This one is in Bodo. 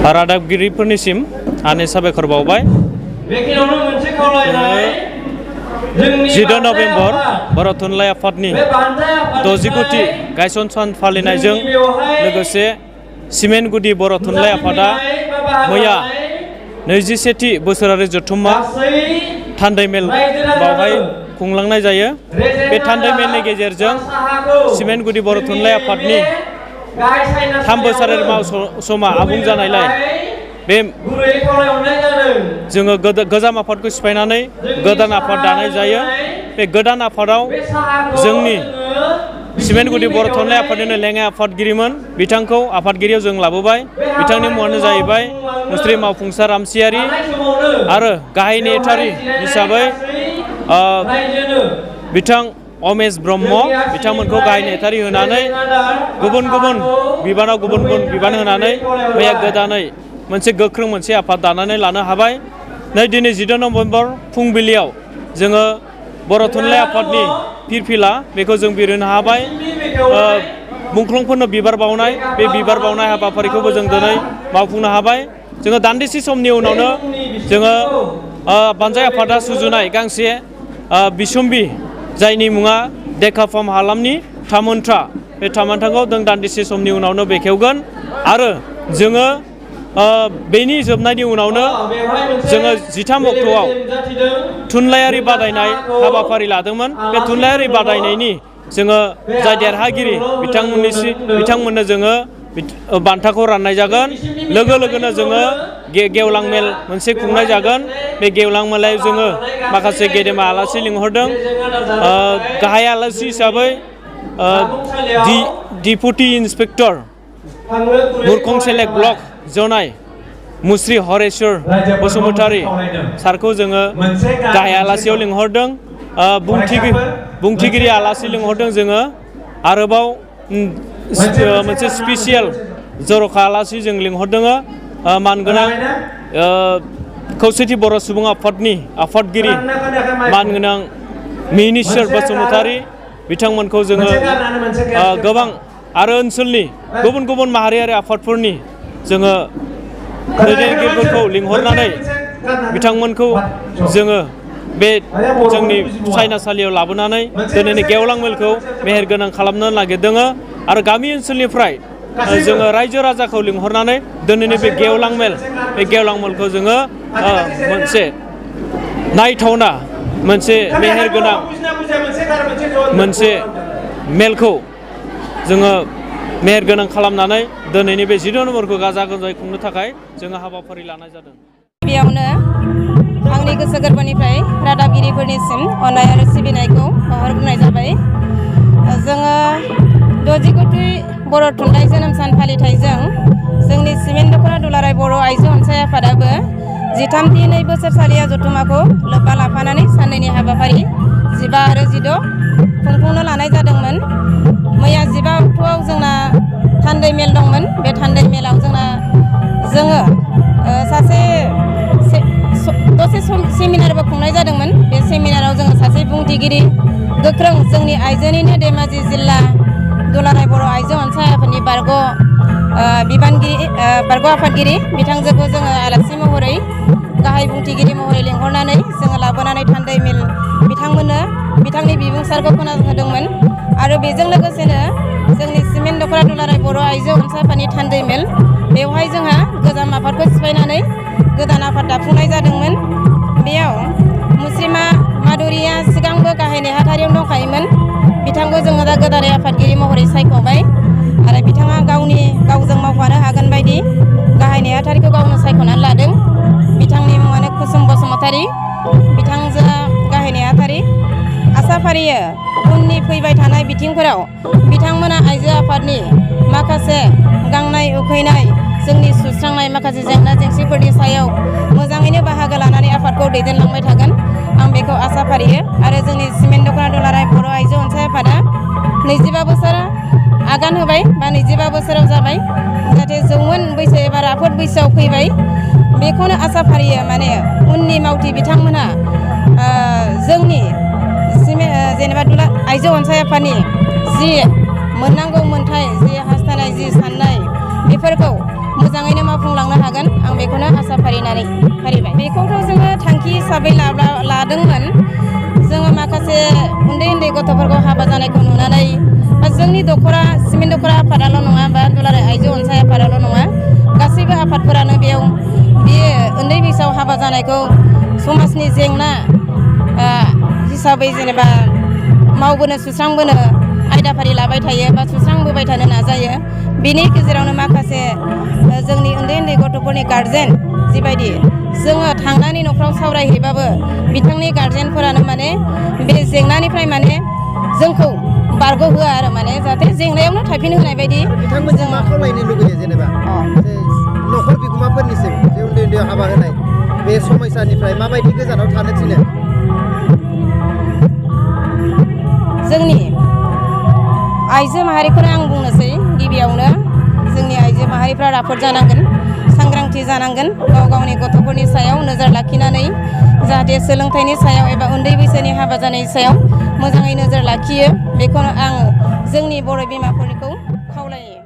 रादाबगिरिफोरनिसिम आंनि साबायखर बावबाय। 10 नभेम्बर बर' थुनलाइ आफादनि 60थि गायसन सान फालिनायजों लोगोसे सिमेन्टगुदि बर' थुनलाइ आफादा मैया 21थि बोसोरारि जथुम्मा थान्दै मेल बावहाय खुंलांनाय जायो। बे थान्दै मेलनि गेजेरजों सिमेन्टगुदि बर' थुनलाइ आफादनि 3 बोसोरारि मावसमा आबुं जानायलाय बे जोङो गोजाम आफादखौ सिफायनानै गोदान आफाद दानाय जायो। बे गोदान आफादाव जोंनि सिमेन्टगुदि बर' थुनलाइ आफादनिनो लेङाइ आफादगिरिमोन बिथांखौ आफादगिरियाव जों लाबोबाय। बिथांनि मुङानो जाहैबाय मुस्रि मावफुंसार रामसियारि आरो गाहाय नेहाथारि हिसाबै बिथां अमेश ब्रह्म बिथांमोनखौ गाहाय नेहाथारि होनानै गुबुन गुबुन बिबानाव गुबुन गुबुन बिबान होनानै मैया गोदानै मोनसे गोख्रों मोनसे आफाद दानानै लानो हाबाय। दिनै 10 नभेम्बर फुंबिलियाव जोङो बर' थुनलाइ आफादनि फिरफिला बेखौ जों बिरहोनो हाबाय। मुंख्लंफोरनो बिबार बावनाय बे बिबार बावनाय हाबाफारिखौबो जों दिनै मावफुंनो हाबाय। जोङो दान्दिसे समनि उनावनो जोङो बानजाय आफादा सुजुनाय गांसे बिसम्बि जायनि मुङा देकाफाम हालामनि थामोनथा बे थामोनथाखौ जों दान्दिसे समनि उनावनो बेखेवगोन आरो जोङो बेनि जोबनायनि उनावनो जोङो 13 अक्ट'आव थुनलाइयारि बादायनाय हाबाफारि लादोंमोन। बे थुनलाइयारि बादायनायनि जोङो जाय देरहागिरि बिथांमोननो जोङो बान्थाखौ राननाय जागोन। लोगो लोगोनो जोङो गेवलां मेल मोनसे खुंनाय जागोन। बे गेवलां मेलायाव जोङो माखासे गेदेमा आलासि लिंहरदों। गाहाय आलासि हिसाबै डिपुटि इन्सपेक्टर मुरखं सेलेक्ट ब्लक जनाय मुस्रि हरेश्वर बसुमतारी सारखौ जोङो गाहाय आलासियाव लिंहरदों। बुंथिगिरि आलासि लिंहरदों जोङो। आरोबाव मोनसे स्पेसियेल जर'खा आलासि जों लिंहरदों मानगोनां खौसेथि बर' सुबुं आफादनि आफादगिरि मानगोनां मिनिस्वर बसुमतारी बिथांमोनखौ जोङो गोबां आरो ओनसोलनि गुबुन गुबुन माहारियारि आफादफोरनि जोङो दैदेनगिरिफोरखौ लिंहरनानै बिथांमोनखौ जोङो बे जोंनि सायनासालियाव लाबोनानै दिनैनि गेवलां मेलखौ मेहेरगोनां खालामनो नागिरदों। आरो गामि ओनसोलनिफ्राय जोङो रायजो राजाखौ लिंहरनानै दिनैनि बे गेवलां मेलखौ जोङो मोनसे नायथावना मोनसे मेहेरगोनां मोनसे मेलखौ जोङो मेहेरगोनां खालामनानै दिनैनि बे 10 नभेम्बरखौ गाजा गोमजायै खुंनो थाखाय जोङो हाबाफारि लानाय जादों। गिबियावनो आंनि गोसो गोरबोनिफ्राय रादाबगिरिफोरनिसिम अननाय आरो सिबिनायखौ बावहरग्रोनाय जाबाय। जोङो 60थि बर' थुनलाइ जोनोम सान फालिथायजों जोंनि सिमेन्ट दख'ना दुलाराय बर' आइजो अनसाय आफादाबो 13थि 2 बोसोरसालिया जथुम्माखौ लोब्बा लाफानानै साननैनि हाबाफारि 15 आरो 16 खुंफुंनो लानाय जादोंमोन। मैया 15 अक्ट'आव जोंना थान्दै मेल दंमोन। बे थान्दै मेलाव जोङो दसे सेमिनारबो खुंनाय जादोंमोन। बे सेमिनाराव जोङो सासे बुंथिगिरि गोख्रों जोंनि आइजोनिनो धेमाजि जिल्ला दुलाराय बर' आइजो अनसाय आफादनि बारग' आफादगिरि बिथांजोखौ जोङो आलासि महरै गाहाय बुंथिगिरि महरै लिंहरनानै जोङो लाबोनानै थान्दै मेल बिथांनि बिबुंसारखौ खोनाहोदोंमोन। आरो बेजों लोगोसेनो जोंनि सिमेन्ट दख'ना दुलाराय बर' आइजो अनसाय आफादनि थान्दै मेल बेवहाय जोंहा गोजाम आफादखौ सिफायनानै गोदान आफाद दाफुंनाय जादोंमोन। बेयाव मुस्रिमा माधुरिया सिगांबो गाहाय नेहाथारियाव दंखायोमोन। बिथांखौ जोङो दा गोदानै आफादगिरि महरै सायख'बाय आरो बिथाङा गावजों मावफानो हागोन बायदि गाहाय नेहाथारिखौ गावनो सायख'नानै लादों। बिथांनि मुङानो कुसुम बसुमतारी। बिथांजोआ गाहाय नेहाथारि। आसा फारियो उननि फैबाय थानाय बिथिंफोराव बिथांमोना आइजो आफादनि माखासे गांनाय उखैनाय जोंनि सुस्रांनाय माखासे जेंना जेंसिफोरनि सायाव मोजाङैनो बाहागो लानानै आफादखौ दैदेनलांबाय थागोन आं बेखौ आसा फारियो। आरो जोंनि सिमेन्ट दख'ना दुलाराय बर' आइजो अनसाय आफादा 25 बोसोर आगान होबाय बा 25 बोसोराव जाबाय। जाहाथे जौमोन बैसो एबा राफोद बैसोआव फैबाय बेखौनो आसा फारियो। माने उननि मावथि बिथांमोनहा जोंनि जेनेबा आइजो अनसाय आफादनि जि मोननांगौ मोन्थाय जि हास्थायनाय जि साननाय बेफोरखौ मोजाङैनो मावफुंलांनो हागोन आं बेखौनो आसा फारिबाय। बेखौथ' जोङो थांखि हिसाबै लादोंमोन। जोङो माखासे उन्दै उन्दै गथ'फोरखौ हाबा जानायखौ नुनानै जोंनि दख'रा सिमेन्ट दख'रा आफादाल' नङा बा दुलाराय आइजो अनसाय आफादाल' नङा गासैबो आफादफोरानो बेयाव बे उन्दै बैसोआव हाबा जानायखौ समाजनि जेंना हिसाबै जेनेबा मावबोनो सुस्रांबोनो आयदाफारि लाबाय थायो बा सुस्रांबोबाय थानो नाजायो। बेनि गेजेरावनो माखासे जोंनि उन्दै उन्दै गथ'फोरनि गारजेन जिबायदि जोङो थांनानै न'खराव सावरायहैबाबो बिथांनि गारजेनफोरानो माने बे जेंनानिफ्राय माने जोंखौ बारग'होआ आरो माने जाहाथे जेंनायावनो थाफिन होनाय बायदि। बिथांमोनजों मा खावलायनो लुगैयो जेनेबा न'खर बिगोमाफोरनिसिम जे उन्दै उन्दैयाव हाबा होनाय बे समयसानिफ्राय माबायदि गोजानाव थानो थिनो? जोंनि आइजो माहारिखौनो आं बुंनोसै गिबियावनो जोंनि आइजो माहारिफ्रा राफोद जानांगोन, सांग्रांथि जानांगोन, गाव गावनि गथ'फोरनि सायाव नोजोर लाखिनानै जाहाथे सोलोंथाइनि सायाव एबा उन्दै बैसोनि हाबा जानायनि सायाव मोजाङै नोजोर लाखियो बेखौनो आङो जोंनि बर' बिमाफोरखौ खावलायो।